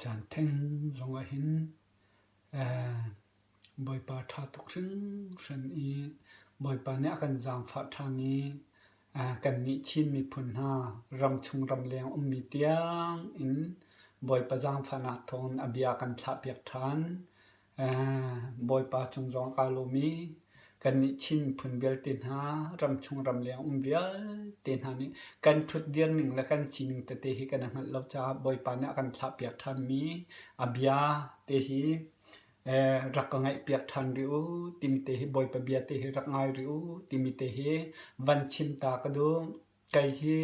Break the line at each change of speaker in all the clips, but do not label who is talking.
Tucaan theng zong ah hin Bawipa ṭha tuk hringhran i Bawipa nih a kan zaangfah ṭhan i kannih Chin miphun hna ramchung ramleng ummi tiang in Bawipa zaangfahnak thawngin a bia a kan thlahpiak ṭhan. Bawipa cung zong kaa lawm i kannih Chin miphun vialte hna ramchung ramleng um vialte hna nih kan ṭhutdir ning le kan sining tete hi kan i hngalh lo caah Bawipa nih a kan thlahpiak ṭhanmi a bia te hi rak ka ngaihpiak ṭhan rih u timi te hi Bawipa bia te hi rak ngai rih u timi te hi van chim ta ka duh. Kei hi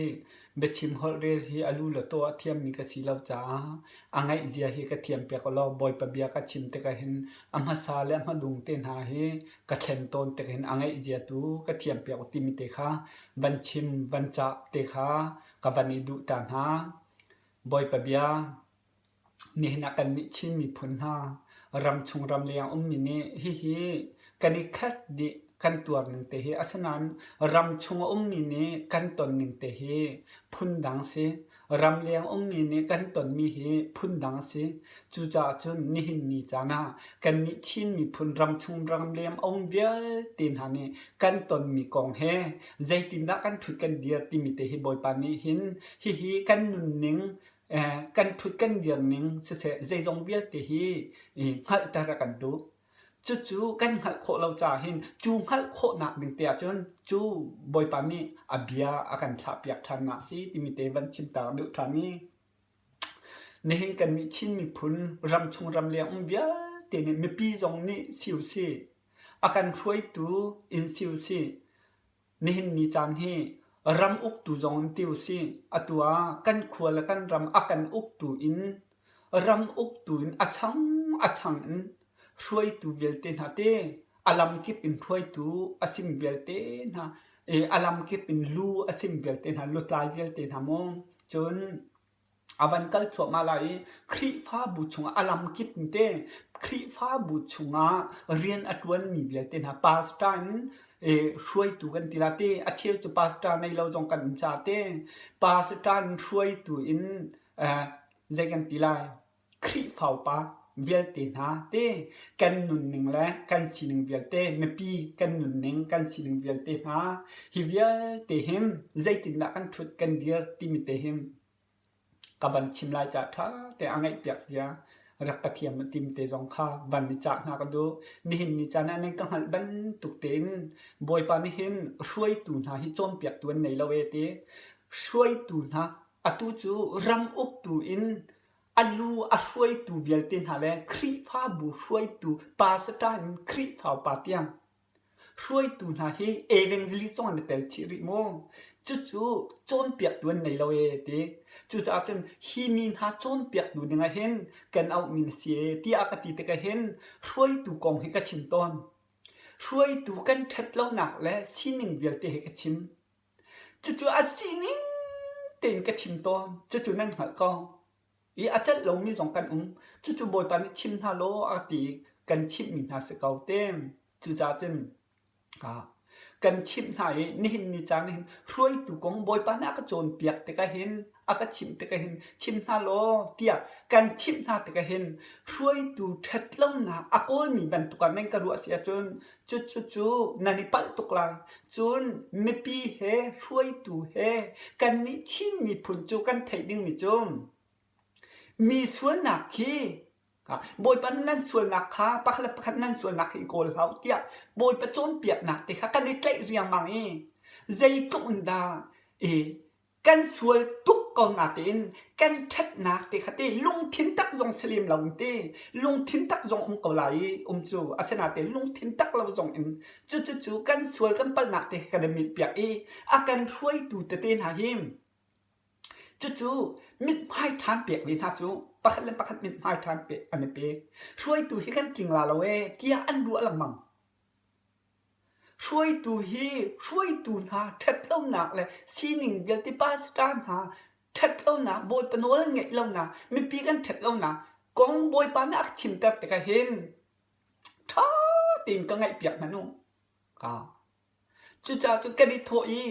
biachim holhrel hi a lu le taw a thiammi ka si lo caah a ngaihzia hi ka thiampiak law Bawipa bia ka chim tikah hin a hmasa le a hmadung te hna hi ka thlen tawn tik hin a ngaihzia tu ka thiampiak u timi te kha van chim van cah te kha ka van i duh ta hna. Bawipa bia Nihin ah kannih Chin miphun hna ramchung ramleng ummi nih hihi kan i khat dih kan tuar ning te hi asinain ramchung a ummi nih kan ton ning te hi phundang si. Ramleng ummi nih kan tonmi hi phundang si. Cucaah cun nihin ni caan ah kannih Chin miphun ramchung ramleng a um vialte hna nih kan tonmi kong he zeitindah kan ṭhut kan dir timi te hi Bawipa nih hin hihi kan nunning Kan ṭhut kan dir ning siseh zeizong vialte hi hngalhter a kan duh. Cucu kan hngalh khawh lo caah hin cu hngalh khawhnak ding te ahcun cu Bawipa nih a bia a kan thlahpiak ṭhannak si timi te van chim ta duh ṭhan i nihin kannih Chin miphun ramchung ramleng um vialte nih mipi zong nih si usih, a kan hruaitu in si usih, Nihin ni caan hi ram uktu zong in ti usih, atu ah kan khua le kan ram a kan uktu in ram uktu in a chang a chang in hruaitu vialte hna te a lamkip in hruaitu a sim vialte hna a lamkip in lu a sim vialte hna lutlai vialte hna mu cun A van kal thluahmah lai i Khrihfabu chungah a lamkip in te Khrihfabu chungah rian a ṭuanmi vialte hna pastor in hruaitu kan ti la te a cheu cu pastor nei lo zong kan um caah te pastor in hruaitu in zei kan ti lai Khrihfa upa vialte hna te kan nunning le kan sining vialte mipi kan nunning kan sining vialte hna hi vialte hin zeitindah kan ṭhut kan dir timi te hin ka van chim lai caah ṭha tein a ngaihpiak zia rak ka thiam tim te zong kha van i cah hna ka duh. Nihin ni caan ah nan ka hngalh bantuk tein Bawipa nih hin hruaitu hna hi cawnpiaktu an nei lo ee ti. Hruaitu hna atu cu ram uktu in a lu a hruaitu vialte hna le Khrihfabu hruaitu pastor in Khrihfa upa tiang Hruaitu hna hi evangelist zong an i tel chih rih mu. Cucu cawnpiaktu an nei lo ee ti. Cucaah cun hi mi hna cawnpiaktu dingah hin kan auhmi na si ee tiah ka ti tikah hin hruaitu kong hi ka chim tawn. Hruaitu kan ṭhat lonak le sining vialte hi ka chim. Cucu a sining tein ka chim tawn. Cucu nan hngalh ko. I a celh lomi zong kan um. Cucu Bawipa nih chim hna law a ti kan chimhmi hna si ko te. Cucaah cun kan chimh hna i nihin ni caan hin hruaitu kong Bawipa nih a ka cawnpiak tikah hin a ka chimh tikah hin chim hna law tiah kan chimh hna tikah hin hruaitu ṭhatlonak a kawlmi bantuk ah nan ka ruah si ahcun cucu cu nan i palh tuk lai. Cun mipi he hruaitu he kannih Chin miphun cu kan theih dingmi cu mi sualnak khi Bawipa nan sualnak kha pakhat le pakhat nan sualnak hi i kawl hlah u tiah Bawipa cawnpiaknak te kha kan i tlaih riangmang i zeitluk in dah i kan sual tuk ko natein kan ṭhatnak te kha te lungthin tak zong si lem lo in te lungthin tak zong um ko lai i um cu asinain lungthin tak lo zong in cucu kan sual kan palhnak te kan i milhpiak i a kan hruaitu tete hna hi cucu mithmai ṭhan pek ve hna cu pakhat le pakhat mithmai ṭhan pek an i pek hruaitu hi kan tling la lo ee tiah an ruah lengmang Hruaitu hi hruaitu hna ṭhatlonak le sining vialte pastor hna ṭhatlonak, Bawipa nawl an ngeih lonak, mipi kan ṭhatlonak kong Bawipa nih a ka chimter tikah hin ṭha tein ka ngaihpiak hmanh u. Cucaah cun kan i thawh i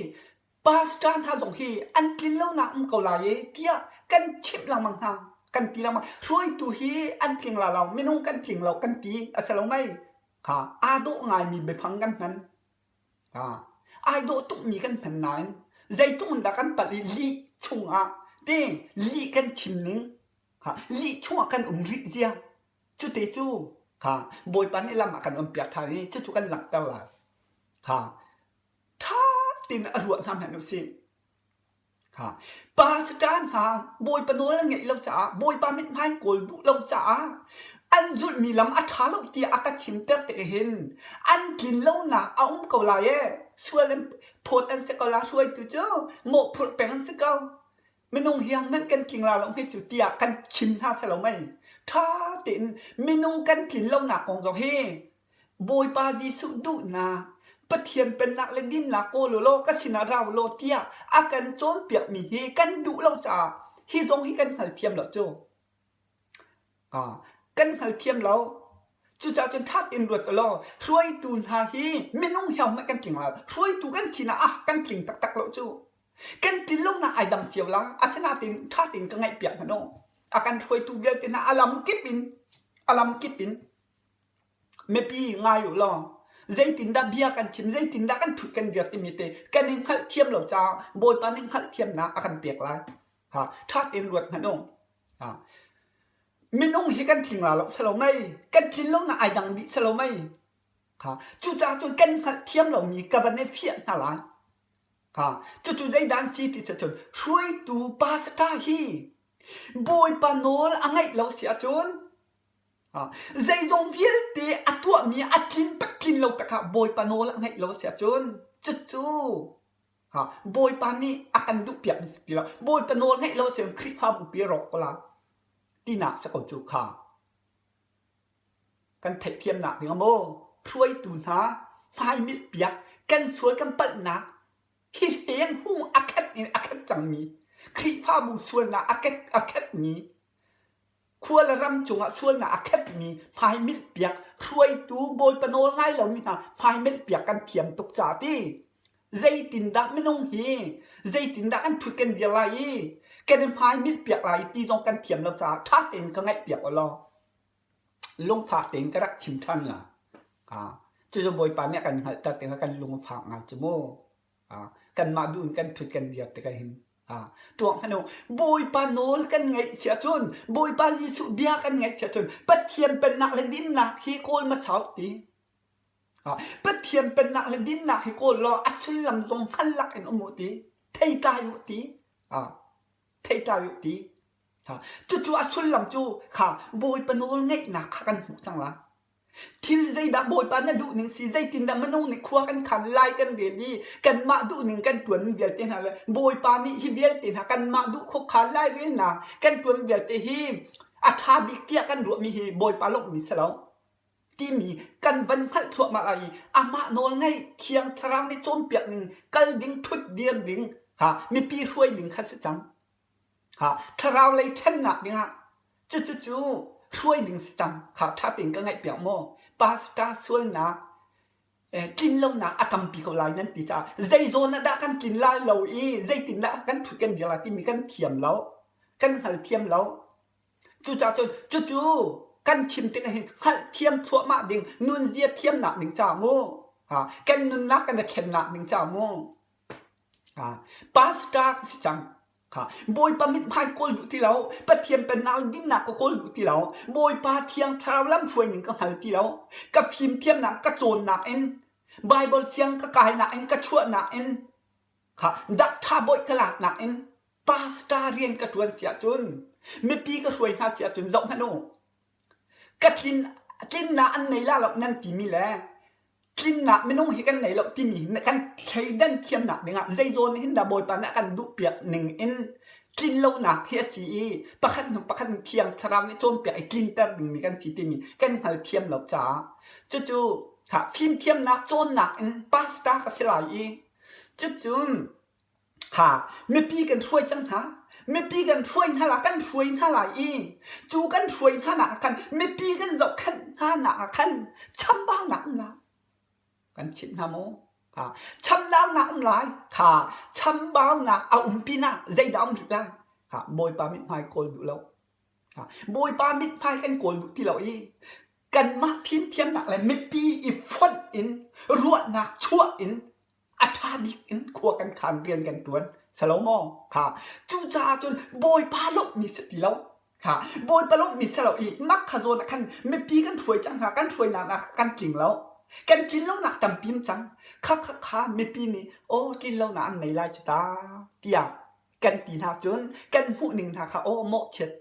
pastor hna zong hi an tlin lonak um ko lai i tiah kan chimh lengmang hna. Kan ti lengmang. Hruaitu hi an tling la lo, minung kan tling lo kan ti a si lo mei? Kha aa dawh ngaimi biafang kan hman. Ai dawh tukmi kan hman nain zeitluk in dah kan palh i lih chungah te lih kan chim ning lih chungah kan um rih zia cute cu kha Bawipa nih lam a kan onpiak ṭhan i cucu kan langhter lai. Kha ṭha tein a ruah hna hmanh usih. Pastor hna Bawipa nawl an ngeih lo caah Bawipa mithmai kawl duh lo caah an zulhmi lam a ṭha lo tiah a ka chimter tik hin an tlin lonak a um ko lai ee. Sual in phawt an si ko lai hruaitu cu mawhphurh peng an si ko. Minung hi hmanh kan tling la lo hme cu tiah kan chim hna seh lo mei. Ṭha tein minung kan tlin lonak kong zong hi Bawipa Jesuh duhnak, Pathian pennak le dinnak kawl u law ka sinah ra u law tiah a kan cawnpiakmi hi kan duh lo caah hi zong hi kan hngalthiam lo cu. Kan hngalthiam lo. Cucaah cun ṭha tein ruat u law hruaitu hna hi minung he hmanh kan tling lai. Hruaitu kan sinah ah kan tling taktak lo cu. Kan tlin lonak ai dang cio la. Asinain ṭha tein ka ngaihpiak hmanh u. A kan hruaitu vialte hna a lam kip in a lam kip in Mipi ngai u law zeitindah bia kan chim, zeitindah kan ṭhut kan dir timi te kan i hngalhthiam lo caah Bawipa nih hngalhthiamnak a kan pek lai. Ha, ṭha tein ruat hmanh u. Ha. Minung hi kan tling la lo si lo mei? Kan tlin lonak ai dang dih si lo mei? Ha. Cucaah cun kan hngalhthiam lomi ka van i fiah hna lai. Ha. Cucu zeidah an si ti cun hruaitu pastor hi Bawipa nawl a ngaih lo si ahcun Zeizong vialte a tuahmi a tlin pek tlin lo pek ah Bawipa nawl a ngeih lo a si ahcun cucu Bawipa nih a kan duhpiakmi si ti lo. Bawipa nawl ngeih lo a si ahcun Khrihfabu pi a rawk ko lai tinak si ko cu kha. Kan theihthiamnak ding ah maw hruaitu hna hmaimilh piak kan sual kan palhnak hi hleng hung a khat in a khat cangmi Khrihfabu sualnak a khatmi Khua le ram cungah sualnak a khatmi hmaimilhpiak hruaitu Bawipa nawl ngai lomi hna hmaimilhpiak kan thiam tuk ca ti. Zeitindah minung hi zeitindah kan ṭhut kan dir lai i kan i hmaimilhpiak lai ti zong kan thiam lo caah ṭha tein ka ngaihpiak u law lungfak tein ka rak chim ṭhan la. Cucu Bawipa nih a kan hngalhter tikah kan lung a fak ngai cu mu. Kanmah duh in kan ṭhut kan dir tikah hin tuak hmanh u. Bawipa nawl kan ngaih si ahcun, Bawipa Jesuh bia kan ngaih si ahcun Pathian pennak le dinnak hi kawl hmasa u ti. Pathian pennak le dinnak hi kawl law a sullam zong hngal lak in um u ti. Theitlai u ti. Theitlai u ti. Cucu a sullam cu kha Bawipa nawl ngeihnak kha kan hmuh cang lai. Thil zeidah Bawipa na duhning si, zeitindah minung nih khua kan khan lai kan rel i kanmah duhning kan ṭuanmi vialte hna le Bawipa nih hi vialte hna kanmah duh khuakhan lairelnak kan ṭuan vialte hi a ṭha bik tiah kan ruahmi hi Bawipa lawmhmi si lo timi kan van hngalh thluahmah lai i amah nawl ngaih Thiang Thlarau nih cawnpiak ning kal ding ṭhut dir ding kha mipi hruai ding kha si cang. Thlarau lei ṭhennak dingah cucucu hruai ding si cang kha ṭha tein ka ngaihpiak maw? Pastor sualnak tlinlonak a tampi ko lai nan ti caah zei zawn ah dah kan tlin lai lo i zeitindah kan ṭhut kan dir lai timi kan thiam lo, kan hngalthiam lo. Cucaah cun cucu kan chim tikah hin hngalhthiam thluahmah ding, nunzia thiamnak ding caah mu, kan nunnak kan i thlennak ding caah mu. Pastor ka si cang. Bawipa mithmai kawl duh ti lo. Pathian pennak dinnak ka kawl duh ti lo. Bawipa thiang thlarau lamhruai ning ka hngal ti lo. Ka fimthiamnak ka cawnnak in Bible siang ka kainak in ka chuahnak in kha dak ṭha bawi ka laknak in pastor rian ka ṭuan si ahcun mipi ka hruai hna si ahcun zoh hmanh u. Ka tlin tlinnak an nei la lo nan timi le tlinnak minung hi kan nei lo timi kan thleidan thiamnak dingah zeizawn hin dah Bawipa nih a kan duhpiak ning in tlinlonak hi a si i pakhat hnu pakhat in Thiang Thlarau nih cawnpiak i tlinter dingmi kan si timi kan hngalthiam lo caah cucu fimthiamnak cawnnak in pastor ka si lai i cucu Ha mipi kan hruai cang hna. Mipi kan hruai hna la kan hruai hna lai i cu kan hruai hna nak ah khan mipi kan zohkhenh hna nak ah khan chambaunak um lai. Kan chimh hna maw? Ha chambaunak um lai. Kha chambaunak a um pinah zeidah um rih lai? Kha Bawipa mithmai kawl duh lo. Bawipa mithmai kan kawl duh ti lo i kanmah fimthiamnak le mipi i fonh in ruahnak chuah in a ṭha bik in khua kan khan rian kan ṭuan si lo maw? Kha cucaah cun Bawipa lawmhmi si ti lo. Kha Bawipa lawmhmi si lo i mak kha zawn ah khan mipi kan hruai cang hna kan hruainak ah kan tling lo. Kan tlin lonak tampi um cang. Kha kha kha mipi nih aw tlin lonak an nei lai cu ta tiah kan ti hna cun kan hmuh ning hna kha aw mawhchiat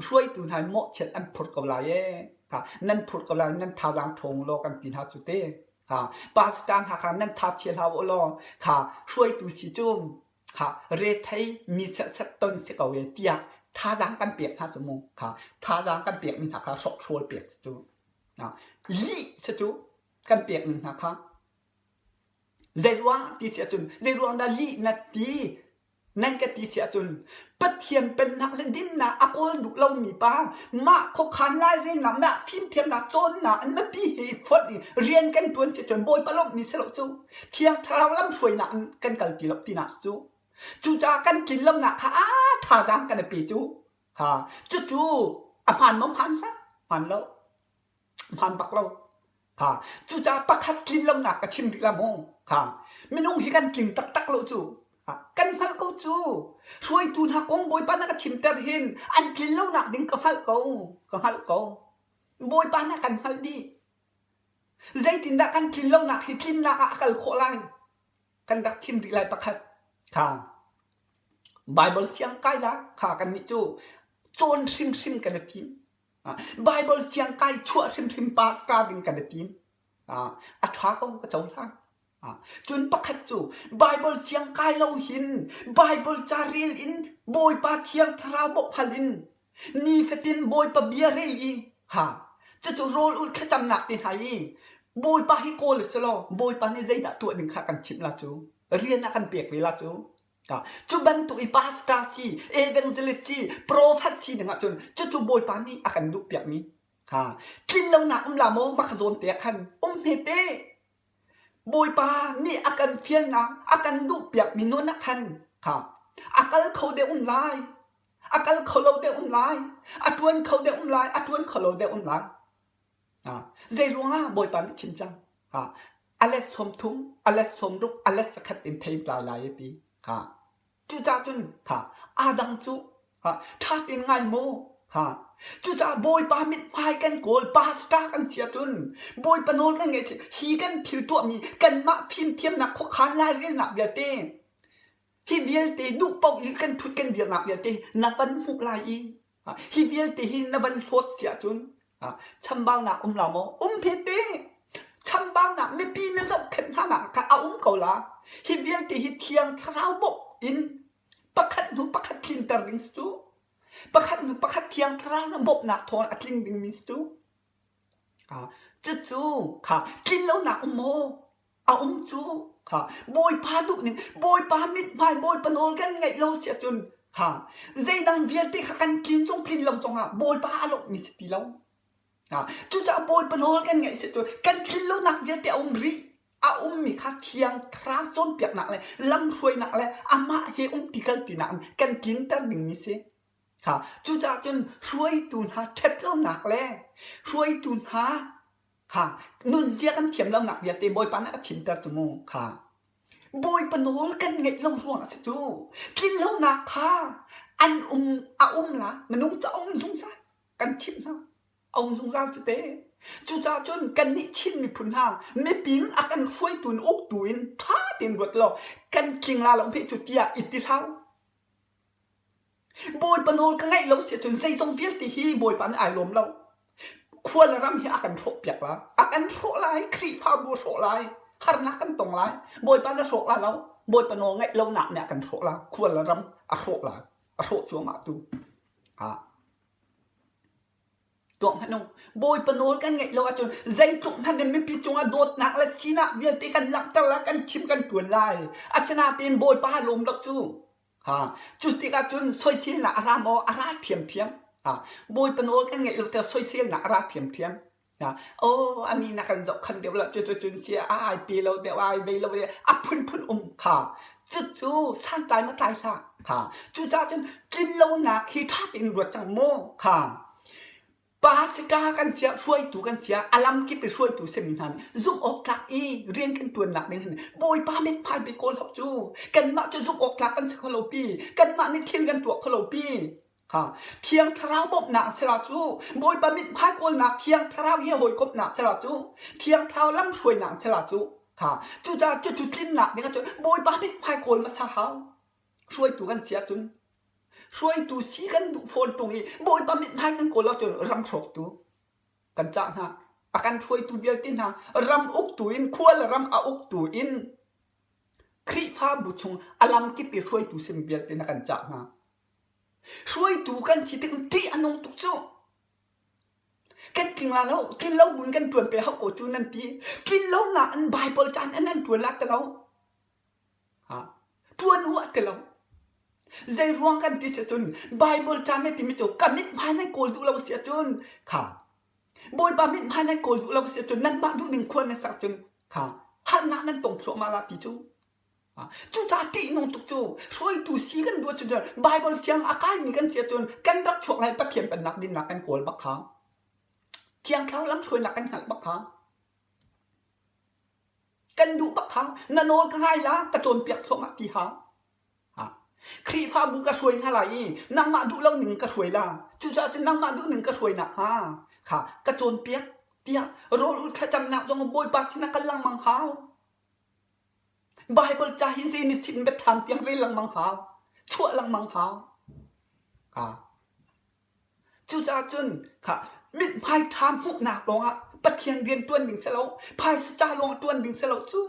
hruaitu hna mawhchiat an phur ko lai ee kha nan phur ko lai nan thazaang ṭhawng law kan ti hna cu te kha pastor hna kha nan tha chia hlah u law kha hruaitu si cu kha rethei mi serhsat ton si ko e tiah thazaang kan pek hna cu mu kha thazaang kan pek mi hna kha hrokhrawl pek cu lih si cu kan pek ning hna kha Zeiruang ti si ahcun zeiruang dah lih na ti? Nan ka ti si ahcun Pathian pennak le dinnak a kawl duh lomi pa mah khuakhan lairelnak mah fimthiamnak cawnnak an mipi he i fonh i rian kan ṭuan si ahcun Bawipa lawmhmi si lo cu. Thiang Thlarau lamhruainak in kan kal ti lo tinak cu. Cucaah kan tlin lonak kha aa thazaang kan i pe cu. Ha, cucu a hmaan maw hmaan hlah? Hmaan lo. Hmaan bak lo. Kha cucaah pakhat tlin lonak ka chim rih la mu. Kha minung hi kan tling taktak lo cu. Kan hngalh ko cu. Hruaitu hna kong Bawipa na ka chimter hin an tlin lonak ding ka hngalh ko. Ka hngalh ko. Bawipa na kan hngalh dih. Zeitindah kan tlin lonak hi tlinnak ah a kal khawh lai? Kan rak chim rih lai pakhat. Kha Bible siang kai la kha kan nih cu cawn hrimhrim kan i tim. Baibal siangkai chuah hrimhrim pastor ding kan i tim. A ṭha ko ka cohlang. Cun pakhat cu Baibal siangkai lo hin Baibal ca rel in Bawipa Thiang Thlarau bawmh hal in nifatin Bawipa bia rel i kha cucu rawl ulh thlacamnak te hna i Bawipa hi kawl a si law Bawipa nih zeidah tuah ding kha kan chimh la cu rian a kan pek ve la cu Cu bantuk i pastor si, evangelist si, prophet si ding ahcun cucu Bawipa nih a kan duhpiakmi kha tlinlonak um la maw mah kha zawn te ah khan um hmete. Bawipa nih a kan fialnak, a kan duhpiakmi nun ah khan kha a kal kho deuh um lai, a kal kho lo deuh um lai, a ṭuan kho deuh um lai, a ṭuan kho lo deuh um lai. Zei ruangah Bawipa nih chim cang? A let 30, a let 60, a let zakhat in thei tlai lai a ti. Cucaah cun kha Adam cu ṭha tein ngai mu. Cucaah Bawipa mithmai kan kawl, pastor kan si ahcun Bawipa nawl kan ngaih si hi kan thil tuahmi kanmah fimthiamnak khuakhan lairelnak vialte hi vialte duh paoh i kan ṭhut kan dirnak vialte na van hmuh lai i Hi vialte hi na van hlawt si ahcun chambaunak um la maw? Um hmete! Chambaunak mipi na zohkhenh hna nak kha a um ko la. Hi vialte hi Thiang Thlarau bawmh in pakhat hnu pakhat tlinter ding si cu. Pakhat hnu pakhat Thiang Thlarau na bawmhnak thawng a tling dingmi si cu. Cucu kha tlinlonak um maw? A um cu kha Bawipa duhning Bawipa mithmai Bawipa nawl kan ngaih lo si ahcun kha zeidang vialte kha kan tlin zong tlin lo zongah Bawipa a lawmhmi si ti lo. Cucaah Bawipa nawl kan ngaih si cun kan tlin lonak vialte a um rih. A ummi kha Thiang Thlarau cawnpiaknak le lamhruainak le amah he umti kaltinak in kan tlinter dingmi si. Kha cucaah cun hruaitu hna ṭhat lonak le hruaitu hna Kha nunzia kan thiam lonak vialte Bawipa nih a chimter cu mu. Kha Bawipa nawl kan ngeih lo ruang a si cu. Tlin lonak kha an um a um la minung cu a um zungzal kan chimh hna a um zungzal cu te. Cucaah cun kannih Chin miphun hna mipi a kan hruaitu in uktu in ṭha tein ruat law kan tling la lo hme cu tiah i ti hlah u. Bawipa nawl ka ngaih lo si ahcun zeizong vialte hi Bawipa nih ai lawm lo. Khua le ram hi a kan hrawhpiak la. A kan hrawh lai, Khrihfabu a hrawh lai, harnak kan tong lai. Bawipa na hrawk la lo. Bawipa nawl ngaih lonak nih a kan hrawh la. Khua le ram a hrawh la. A hrawh cuahmah tu. Ha. Tuak hmanh u. Bawipa nawl kan ngaih lo ahcun zeitluk hmanh in mipi cungah dawtnak le sinak vialte kan langhter la, kan chim kan ṭuan lai. Asinain Bawipa lawm lo cu. Ha, cu tikah cun soiselnak a ra maw? A ra ṭhiamṭhiam. Ha, Bawipa nawl kan ngeih lo tikah soiselnak a ra ṭhiamṭhiam. Ha, oh, a ni na kan zohkhan deuh lo, cuticun si a ai pe lo deuh, ai vei lo deuh, a phunphun um kha. Cucu santlai ma tlai hlah. Kha. Cucaah cun tlinlonak hi ṭha tein ruat cang mu. Kha. Pastor kan siah, hruaitu kan siah, a lamkip i hruaitu simi hna nih zumh awk tlak i rian kan ṭuannak ding hin Bawipa mithmai bik kawl hau cu. Kanmah cu zumh awk tlak kan si kho lo pi. Kanmah nih thil kan tuah kho lo pi. Ha, Thiang Thlarau bawmhnak sila cu Bawipa mithmai kawlnak Thiang Thlarau he hawikomhnak sila cu Thiang Thlarau lamhruainak sila cu ha cucaah cucu tlinnak ding ahcun Bawipa mithmai kawl hmasa hau. Hruaitu kan si ahcun hruaitu si kan duh fawn ṭung i Bawipa mithmai kan kawl ahcun ram hrawktu kan cah hna. A kan hruaitu vialte hna ram uktu in khua le ram a uktu in Khrihfabu chung a lamkip i hruaitu sim vialte na kan cah hna. Hruaitu kan si tik ṭih a nung tuk cu. Kan tling la lo, tlin lo buin kan ṭuan pe hau ko cu nan ti. Tlin lo nak in Bible caan in an ṭuan la ti lo. Ha. Ṭuan u a ti lo. Zei ruang kan ti si cun Bible caan na timi cu ka mithmai nan kawl duh lo si ahcun kha Bawipa mithmai nan kawl duh lo si ahcun nanmah duh ning khua nan sak cun kha harnak nan tong thluahmah la ti cu. Cucaah ṭihnung tuk cu hruaitu si kan duh ahcun Baibal siang a kaimi kan si ahcun kan rak chuak lai Pathian pennak dinnak kan kawl bak kha. Thiang Thlarau lamhruainak kan hngalh bak kha. Kan duh bak kha. Na nawl ka ngai la ka cawnpiak thluahmah ti ha. Khrihfabu ka hruai hna lai i nangmah duh lo ning ka hruai la. Cucaah cun nangmah duh ning ka hruai nakhnga kha ka cawnpiak tiah rawl ul thlacamnak zong Bawipa sinah kal lengmang hau. Baibal ca hi zei nih sin biathlam tiang rel lengmang hau, chuah lengmang hau. Ah. Cucaah cun kha mithmai ṭha hmuhnak lawngah Pathian rian ṭuan ding si lo, phaisa ca lawng ṭuan ding si lo cu.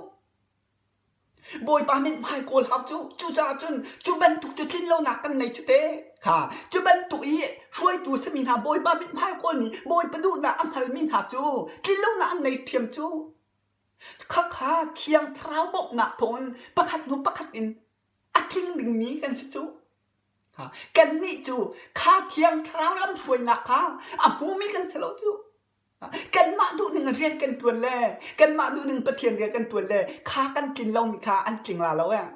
Bawipa mithmai kawl hau cu. Cucaah cun cu bantuk cu tlin lonak kan nei cu te. Kha cu bantuk i hruaitu simi hna Bawipa mithmai kawlmi, Bawipa duhnak a hngalmi hna cu tlin lonak an nei ṭhiam cu. Khakha Thiang Thlarau bawmhnak thawngin pakhat hnu pakhat in a tling dingmi kan si cu. Kannih cu kha Thiang Thlarau lamhruainak kha a hmumi kan si lo cu. Kanmah duhning rian kan ṭuan le kanmah duhning Pathian rian kan ṭuan le kha kan tlin lomi kha an tling la lo ee.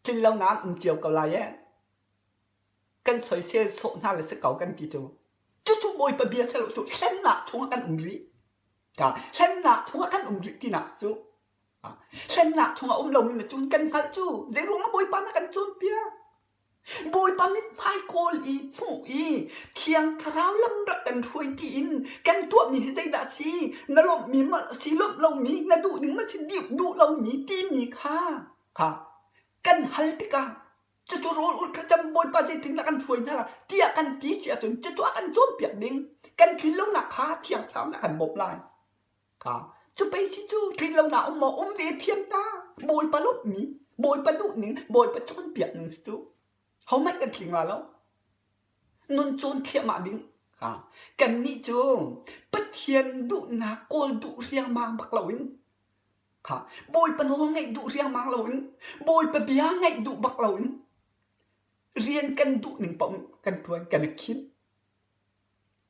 Tlin lo na an um cio ko lai ee. Kan soisel sawh hna le si ko kan ti cu. Cucu Bawipa bia si lo cu hlennak chungah kan um rih. Ka hlennak chungah kan um rih tinak cu hlennak chungah um lomi na cun kan hngalh cu zeiruang ah Bawipa na kan cawnpiak Bawipa mithmai kawl i hmuh i Thiang Thlarau lam rak kan hruai tiin kan tuahmi hi zeidah a si na lawmhmi ma si lawmh lomi na duh ding ma si duh lomi timi kha kha kan hal tikah cucu rawl ul thlacam Bawipa zeitindah kan hruai hna tiah kan ti si ahcun cucu a kan cawnpiak ding kan tlin lonak kha Thiang Thlarau nih a kan bawmh lai. Kha cu pei si cu tlin lonak um maw um ve thiam ta Bawipa lawmhmi Bawipa duhning Bawipa cawnpiak ning si cu hohmanh kan tling la lo nun cawn thliahmah ding kha kannih cu Pathian duhnak kawl duh riangmang bak loin Kha Bawipa nawl ngaih duh riangmang loin Bawipa bia ngaih duh bak loin rian kan duh ning paoh kan ṭuan kan i khinh.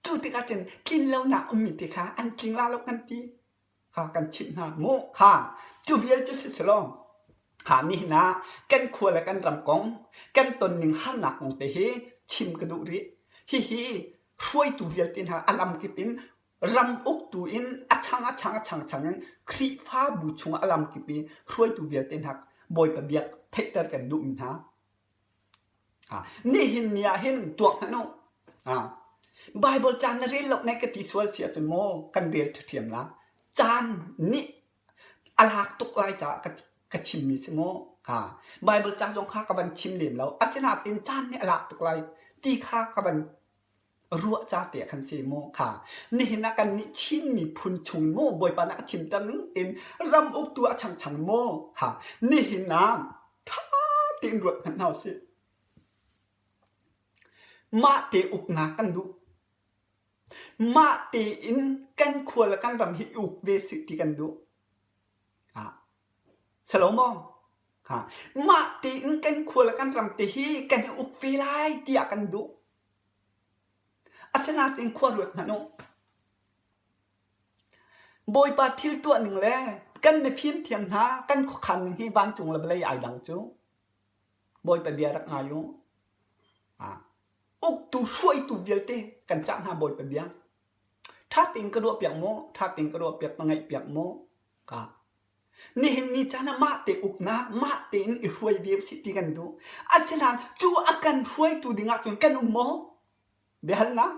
Cu tikah cun tlin lonak ummi te kha an tling la lo kan ti kha kan chimh hna mu kha cu vial cu si selaw ha nihin ah kan khua le kan ram kong kan tonning harnak kong te hi chim ka duh rih. Hihi hruaitu vialte hna a lamkip in ram uktu in a chang a chang a chang chang in Khrihfabu chungah a lamkip i hruaitu vialte hna Bawipa biak theihter kan duhmi hna. Nihin ni ah hin tuak hmanh u. Bible caan na rel lo ne ka ti sual si ahcun maw kan rel ṭhiam la. Caan nih a lak tuk lai caah ka, ka chimmi si maw? Ha. Bible ca zong kha ka van chim lem lo. Asinain caan nih a lak tuk lai ti kha ka van ruah ca te khan si mu kha nihin ah kan nih Chin miphun chung mu Bawipa nih a chimter ning tein ram uktu a changchang mu kha nihin ah ṭha tein ruat hmanh hna usih mah te uknak kan duh mah tein kan khua le kan ram hi uk ve sih ti kan duh ah salo maw ha mah tein kan khua le kan ram te hi kan i uk ve lai tiah kan duh Asinain khua ruat hmanh u. Bawipa thil tuah ning le kan mifim thiam hna kan khuakhan ning hi vancung le vawlei ai dang cu. Bawipa bia rak ngai u. Uktu hruaitu vialte kan cah hna Bawipa bia. Ṭha tein ka ruahpiak maw? Ṭha tein ka ruahpiak ka ngaihpiak maw? Ka. Nihin ni caan ah mah te uknak, mah tein i hruai ve usih ti kan duh. Asinain cu a kan hruaitu ding ahcun kan um maw? Biahalnak.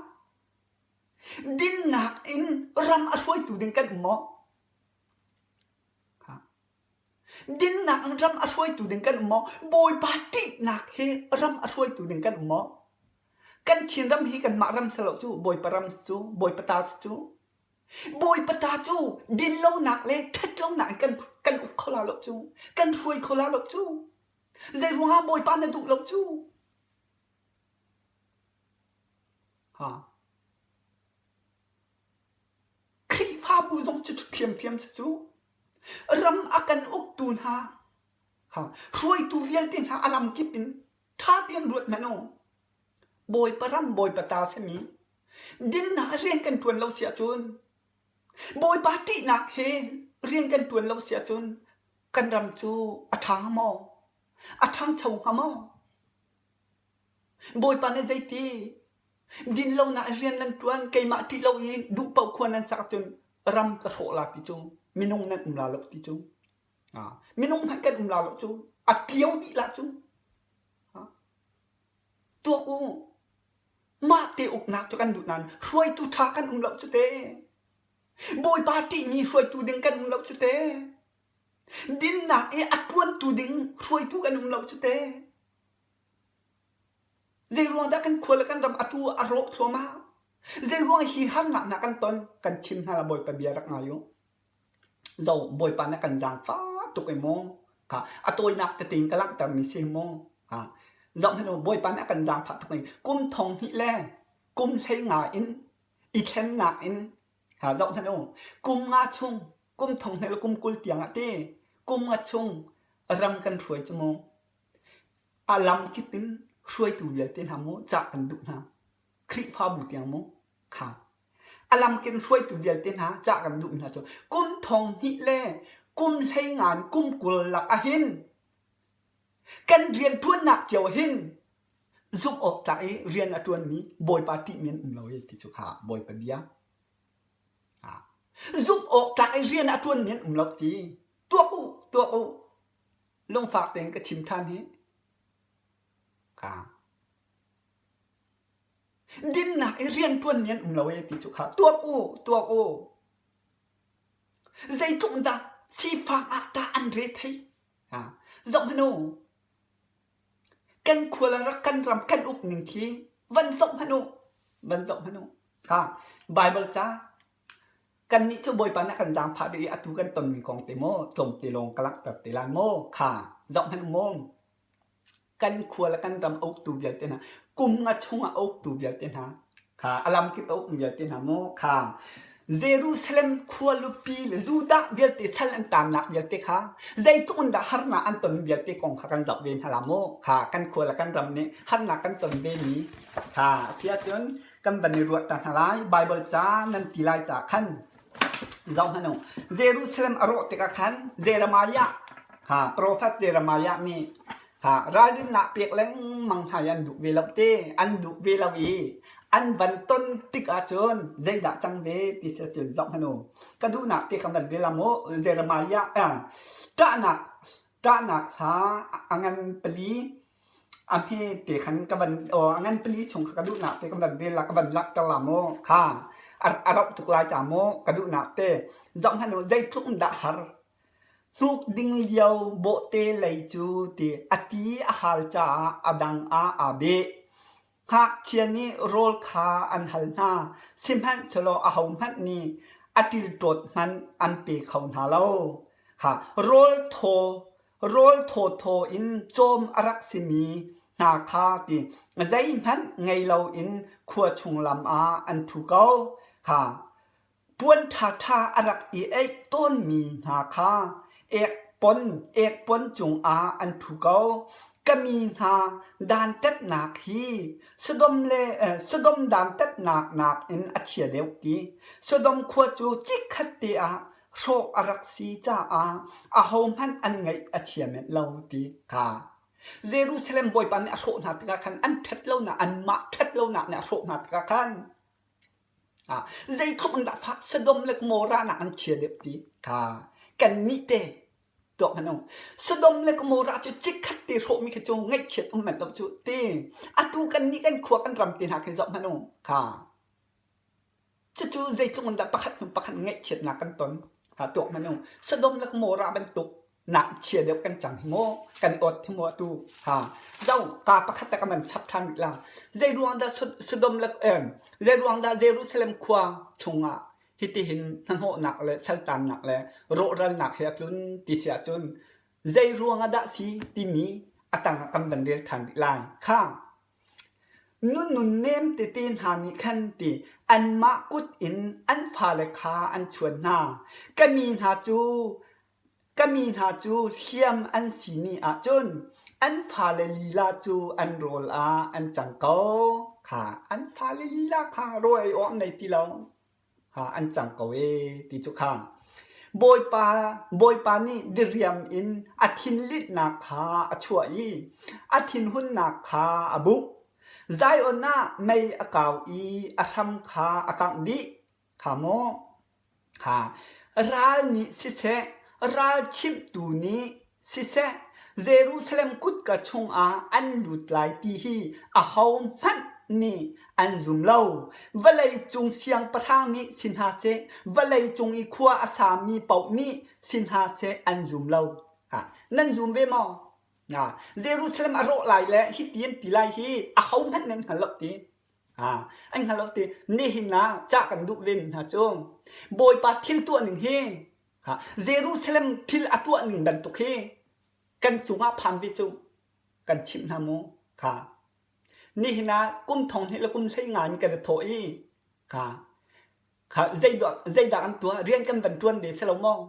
Dinnak in ram a hruaitu ding kan um maw? Dinnak in ram a hruaitu ding kan um maw? Bawipa ṭihnak he ram a hruaitu ding kan um maw? Kan Chinram hi kanmah ram si lo cu, Bawipa ram si cu, Bawipa ta si cu. Bawipa ta cu dinlonak le ṭhatlonak in kan, kan uk kho la lo cu, kan hruai kho la lo cu. Zei ruangah Bawipa na duh lo cu? Ha. Khrihfabu zong cu ṭhiamṭhiam si cu. Ram a kan uktu hna kha hruaitu vialte hna a lamkip in ṭha tein ruat hmanh u. Bawipa ram Bawipa ta simi dinnak rian kan ṭuan lo si ahcun Bawipa ṭihnak he rian kan ṭuan lo si ahcun kan ram cu a ṭha hnga maw? A ṭhangcho hnga maw? Bawipa nih zeiti dinlonak in rian nan ṭuan keimah ṭih loin duh paoh khua nan sak ahcun ram ka hrawh la ti cu minung nan um la lo ti cu minung hmanh kan um la lo cu a tlio dih la cu tuak u mah te uknak cu kan duh nain hruaitu ṭha kan um lo cu te Bawipa ṭihmi hruaitu ding kan um lo cu te dinnak i a ṭuantu ding hruaitu kan um lo cu te Zeiruang dah kan khua le kan ram atu a rawk thluahmah? Zeiruang hi harnak hna kan ton? Kan chim hna la Bawipa bia rak ngai u. Zo Bawipa na kan zaangfah tuk i maw? Kha a tawinak tete in ka langhtermi si mu. Ha zoh hmanh u Bawipa nih a kan zaangfah tuk i kum thong hnih le kum 15 in i thlennak in ha zoh hmanh u kum nga chung kum thong hnih le kum 20 tiang ah ti kum nga chung ram kan hruai cu mu. A lamkip in hruaitu vialte hna mu cah kan duh hna. Khrihfabu tiang mu kha. A lamkip in hruaitu vialte hna cah kan duh hna cu kum thong hnih le kum hleingan kum 20 lak ahhin kan rianṭuannak cio hin zumh awk tlak i rian a ṭuanmi Bawipa ṭihmi an um lo i ti cu kha Bawipa bia. Zumh awk tlak i rian a ṭuanmi an um lo ti. Tuak u, tuak u. Lungfak tein ka chim ṭhan hi. Ka dinnak i rianṭuanmi an um lo e ti cu kha tuak u, tuak u. Zeitluk dah sifak ah ṭah an re thei. Ha, zoh hmanh u. Kan khua le rak kan ram kan uk ning khi van zoh hmanh u. Van zoh hmanh u. Ha, Bible ca Kannih cu Bawipa nih a kan zaangfah dih i atu kan tonmi kong te maw tlawmte lawng ka langhter te lai maw kha zohhmanh u maw. Kan khua le kan ram a uktu vialte hna, kum nga chungah a uktu vialte hna, kha a lamkip a ukmi vialte hna maw kha Jerusalem khualupi le Judah vialte sal an taannak vialte kha zeitluk in dah harnak an ton vialte kong kha kan zoh ve hna la maw kha kan khua le kan ram nih harnak kan ton ve mi kha a si ahcun kan van i ruah ta hna lai. Baibal ca nan ti lai caah khan zoh hmanh u. Jerusalem a rawh tikah khan Jeremiah ha profet Jeremiah nih ha ralrinnak pek lengmang hna i an duh ve lo te an duh ve lo i an van ton tik ahcun zeidah cang ve ti si ahcun zoh hmanh u. Ka duhnak te kha van rel ah mu Jeremiah ṭahnak ṭahnak hla a ngan pali A hme te khan ka van aw a ngan pali chung kha ka duhnak te ka van rel la ka van langhter la maw kha a rauh tuk lai ca maw ka duhnak te zoh hmanh u zeitluk in dah har hnuk ding lio bawhte lei cu ti a ti a hal caah a dang ah aa beh ngakchia nih rawl kha an hal hna sihmanhsehlaw ahohmanh nih a ṭilṭawt hmanh an pe kho hna lo kha rawl thaw Rawl thawthaw in cawm a rak simi hna kha ti zeihmanh ngei loin khua chung lam ah an ṭhu ko. Kha puan ṭhaṭha a rak i eih tawnmi hna kha ekpon ekpon cungah an ṭhu ko. Ka mi hna dantatnak hi Sodom le Sodom dantatnak nakin a chia deuh ti. Sodom khua cu chikkhat te ah hrawh a rak si caah ahohmanh an ngaih a chia men lo ti kha. Jerusalem Bawipa nih a hrawh hna tikah khan an ṭhat lonak anmah ṭhat lonak nih a hrawh hna tikah khan zeitluk in dah fah Sodom le Gomorrah nak an chia deuh ti kha kannih te tuak hmanh u. Sodom le Gomorrah cu chikkhat te hrawhmi khi cu ngaihchiat um manh lo cu ti. Atu kannih kan khua kan ram te hna khi zoh hmanh u. Kha Cucu zeitluk in dah pakhat hnu pakhat ngaihchiatnak kan ton. Ha tuak hmanh u. Sodom le Gomorrah bantuk nak chia deuh kan cang hi maw? Kan i awt hi maw atu? Ha zo ka pakhat te ka man chap ṭhan rih la. Zei ruang dah Sodom le eh, zei ruang dah Jerusalem khua chungah hitihin hnahnawhnak le saltannak le rawhralnak he a tlun ti si ahcun zei ruang ah dah si timi a tang ah kan van rel ṭhan rih lai. Kha Nu nunnem tete hna nih khan ti anmah kut in an fale kha an chuan hna. Ka mi hna cu ka mi hna cu hliam an si ni ahcun an fale lila cu an rawl ah an cang ko. Kha an fale lila kha rawl ei awk an nei ti lo. Kha an cang ko ee ti cu kha. Bawipa Bawipa nih diriam in a thinlinhnak kha a chuah i a thinhunnak kha a buk. Zion ah mei a kau i a hram kha a kangh dih. Kha maw? Ha ral nih siseh, ral chimhtu nih siseh, Jerusalem kutka chungah an lut lai ti hi ahohmanh nih an zum lo. Vawleicung siangpahrang nih si hna seh, vawleicung i khua a sami paoh nih si hna seh an zum lo. Ha, nan zum ve maw? Ha, Jerusalem a rawh lai le hiti an ti lai hi ahohmanh nan hngal lo ti. Ha, an hngal lo ti. Nihin ah cah kan duh ve mi hna cu Bawipa thil tuah ning hi Jerusalem thil a tuah ning bantuk hi kan cungah phan ve cu kan chimh hna mu kha nihin ah kum thong hnih le kum hlei nga in kan i thawh i kha kha zeidah zeidah kan tuah rian kan van ṭuan ve si lo maw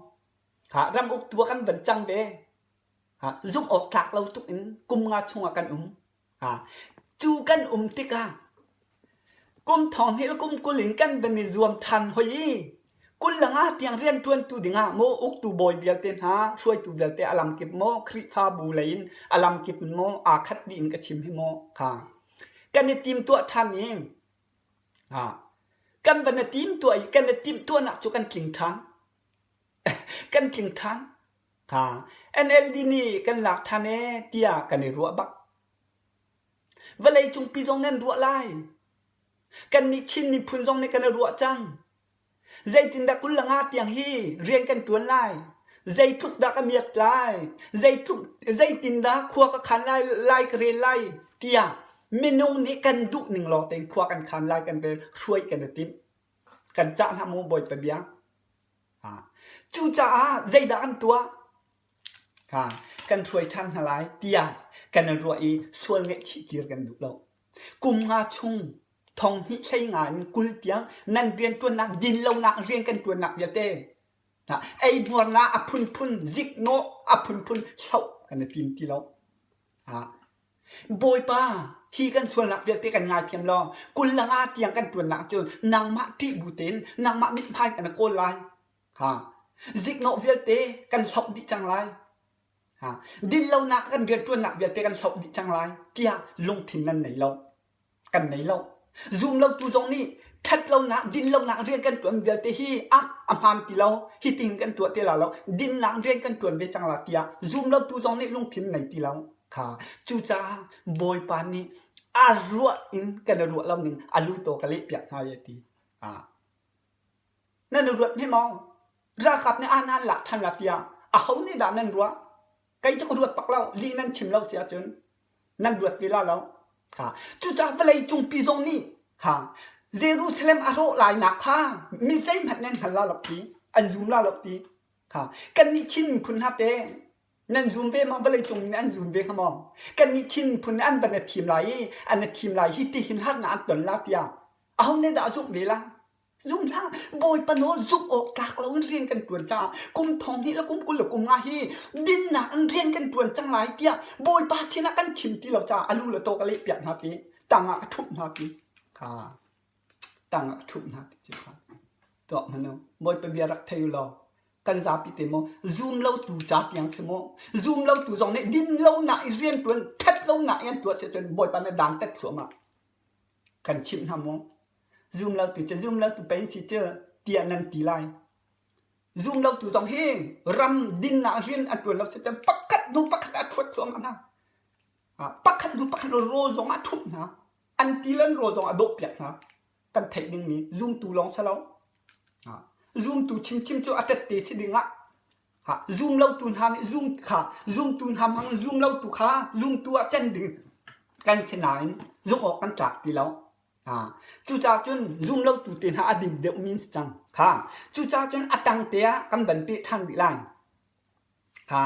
kha ram uktu ah kan van cang ve ha zumh awk tlak lo tuk in kum nga chungah kan um Cu kan um tikah kum thong hnih le kum 20 in kan van i zuam ṭhan hoi i 20 le nga tiang rianṭuantu dingah maw uktu bawi vialte hna, hruaitu vialte a lamkip maw, Khrihfabu lei in a lamkip in maw aa khat dih in ka chim hi maw kha kan i timtuah ṭhan i kan van i timtuah i kan i timhtuahnak cu kan tling ṭhan. Kan tling ṭhan. Kha NLD nih kan lak ṭhan ee tiah kan i ruah bak. Vawleicung pi zong nan ruah lai. Kannih Chin miphun zong nih kan i ruah cang. Zeitindah 25 tiang hi rian kan ṭuan lai? Zeitluk dah ka miak lai? Zeitluk zeitindah khua ka khan lai, lai ka rel lai tiah minung nih kan duh ning lawng tein khua kan khan lai kan rel hruai kan i timh. Kan cah hna mu Bawipa bia. Cucaah zeidah an tuah? Kan hruai ṭhan hna lai tiah kan i ruah i sual ngaihchih kir kan duh lo. Kum nga chung thong hnih hlei nga in 20 tiang nan rianṭuannak dinlonak rian kan ṭuannak vialte eihmuarnak a phunphun ziknawh a phunphun hloh kan i tim ti lo. Bawipa, hi kan sualnak vialte kan ngaithiam law 25 tiang kan ṭuannak cun nangmah ṭih bu tein nangmah mithmai kan kawl lai. Ha. Ziknawh vialte kan hloh dih cang lai. Ha. Dinlonak kan rianṭuannak vialte kan hloh dih cang lai tiah lungthin nan nei lo. Kan nei lo. Zumlotu zong nih ṭhatlonak, dinlonak rian kan ṭuan vialte hi ah a hmaan ti lo, hitin kan tuah ti la lo, dinnak rian kan ṭuan ve cang la tiah zumlotu zong nih lungthin nei ti lo. Kha cucaah Bawipa nih a ruah in kan i ruah lo ning a lu taw ka leh piak hna ye ti. Ah. Nan i ruat hme maw? Ralkap nih aan an lak ṭhan la tiah aho nih dah nan ruah? Kei cu ka ruat bak lo, lih nan chim lo si ahcun nan ruat ve la lo. Kha cucaah vawlei cungpi zong nih kha Jerusalem a rawh lainak kha mi zeihmanh nan hngal la lo ti, an zum la lo ti. Kha kannih Chin miphun hna te nan zum ve maw vawlei cung nih an zum ve hnga maw? Kannih Chin miphun nih an van i thim lai i an i thim lai hi ti hin harnak an ton la tiah aho nih dah a zumh ve la? Zum hlah, Bawipa nawl zumh awk tlak loin rian kan ṭuan caah kum thong hnih le kum 20 le kum nga hi dinnak in rian kan ṭuan cang lai tiah Bawipa sinah kan chim ti lo caah a lu le taw ka lehpiak hna ti, tang ah ka ṭhumh hna ti. Kha tang ah ka ṭhumh hna ti cu kha tuak hmanh u. Bawipa bia rak thei u law. Kan zapi te maw zum lo tu ca tiang si maw zum lo tu zong nih din lo nak i rian tuan that lo nak i an tuah si cun Bawipa nih dan tat thluahmah kan chimh hna maw zum lo tu cu zum lo tu pei si cu tiah nan ti lai zum lo tu zong hi ram dinnak rian an tuan lo si cun pakhat hnu pakhat a thuat thluahmah hna pakhat hnu pakhat rawl zong a thup hna an ti lan rawl zong a dawh piak hna kan theih dingmi zumtu lawng si lo. Zumtu chimchim cu a tette si dingah zum lotu hna nih zum kha zumtu hna hmang in zum lotu kha zumtu ah can ding kan si nain zumh awk kan tlak ti lo. Cucaah cun zum lotu te hna a dim deuhmi an si cang. Kha cucaah cun a tang te ah kan van peh ṭhan rih lai. Kha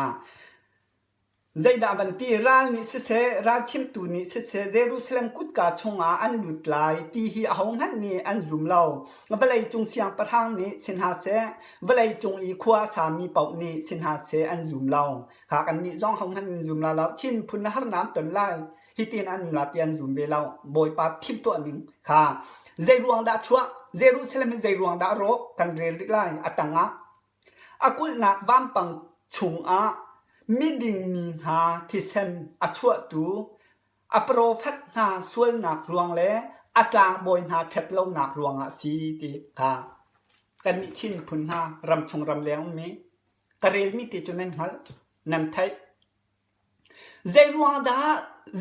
Zeidah van ti? Ral nih siseh, ralchimtu nih siseh, Jerusalem kutka chungah an lut lai ti hi ahohmanh nih an zum lo. Vawleicung siangpahrang nih si hna seh, vawleicung i khua a sami paoh nih si hna seh an zum lo. Kha kannih zong hohmanh an zum la lo. Chin phun harnak an ton lai. Hitin an um la ti an zum ve lo. Bawipa thimtuah ning kha zei ruang dah chuah? Jerusalem hi zei ruang dah rawh? Kan rel rih lai. A tangah A kulhnak vampang chungah miding mi hna thisen a chuahtu a profet hna sualnak ruang le a tlangbawi hna ṭhat lonak ruangah a si ti kha kannih Chin miphun hna ramchung ramleng ummi ka relmi te cu nan hngalh, nan theih. Zeiruang dah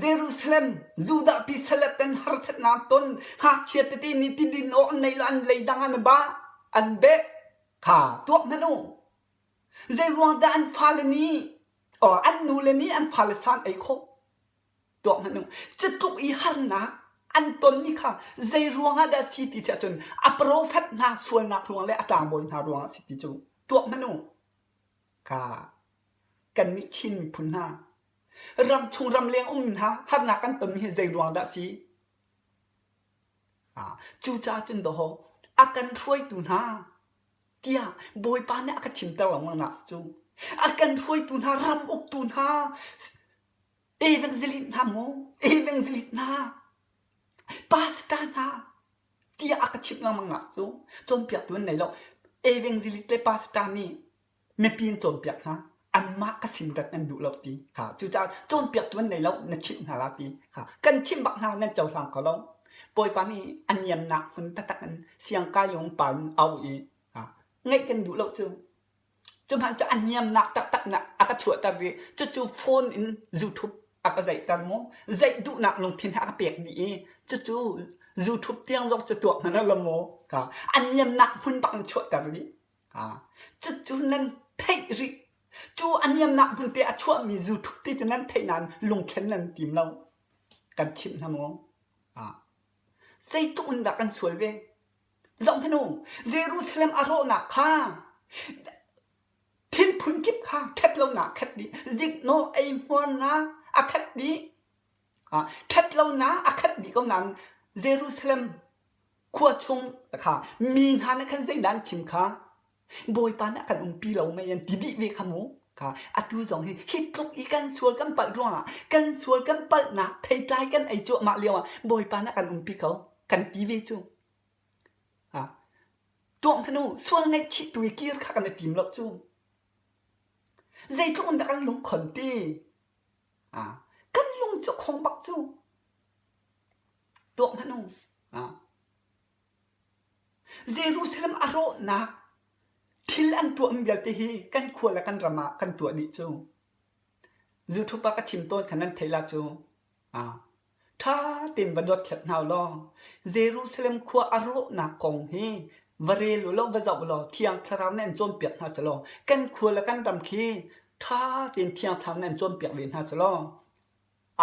Jerusalem Judah pi salet an harsatnak ton ngakchia tete nih tidin awk an nei lo an leidang an ba an beh kha tuak hmanh u. Zeiruang dah an fale nih or an nule nih an fale sa an ei khawh tuak hmanh u. Cutluk i harnak an tonmi kha zeiruang ah dah si ti si ahcun a profet hna sualnak ruang le a tlangbawi hna ruangah si ti cu tuak hmanh u. Kha Kannih Chin miphun hna, ramchung ramleng ummi hna harnak kan tonmi hi zei ruang dah si? Cucaah cun dawh a kan hruaitu hna tiah Bawipa nih a ka chimter lengmang nak cu. A kan hruaitu hna, ram uktu hna, evangelist hna mu, evangelist hna, pastor hna tiah a ka chimh lengmang nak cu cawnpiaktu an nei lo. Evangelist le pastor nih mipi in cawnpiak hna anmah ka sin rat nan duh lo ti kha cucaah cawnpiaktu an nei lo na chimh hna la ti kha kan chimh bak hna nan cohlang kho lo bawipa nih a niamnak hmun taktak in siangkai lung pa in au i ngaih kan duh lo cu cu hmanh cu a niamnak taktak na a ka chuahter i cucu phone in YouTube a ka zeihter mu zeih duhnak lungthin a ka pek dih i cucu YouTube tiang zong cu tuak hmanh lo mu ka a niamnak hmun bak in chuahter dih Cucu nan theih rih. Cu a niamnak hmunte a chuahmi zu-ṭhup ti cu nan theih nain lungthlen nan tim lo. Kan chimh hna maw? Zeitluk in dah kan sual ve? Zohhmanh u, Jerusalem a rawhnak kha thil phunkip kha ṭhatlonak a khat dih. Ziknawh eihmuarnak a khat dih. Ṭhatlonak a khat dih ko nain Jerusalem Khua chung kha mi hna nih khan zeidah an chim kha Bawipa nih a kan umpi lo mei an ti dih ve kha mu. Kha atu zong hi hi tluk i kan sual kan palh ruangah kan sual kan palhnak theitlai kan ei cuahmah lio ah Bawipa nih a kan umpi ko kan ti ve cu. Ha tuah hmanh u sual ngaihchih tu i kir kha kan i tim lo cu. Zeitluk in dah kan lungkhon ti. Ha kan lung cu khong bak cu. Tuah hmanh u. Jerusalem a rawhnak thil an tuahmi vialte hi kan khua le kan ram ah kan tuah dih cu. YouTube ah ka chim tawn kha nan theih la cu. Ṭha tein va dothlat hna u law Jerusalem khua a rawhnak kong hi va rel u law va zoh u law Thiang Thlarau nih an cawnpiak hna selaw kan khua le kan ram khi ṭha tein Thiang Thlarau nih an cawnpiak ve hna selaw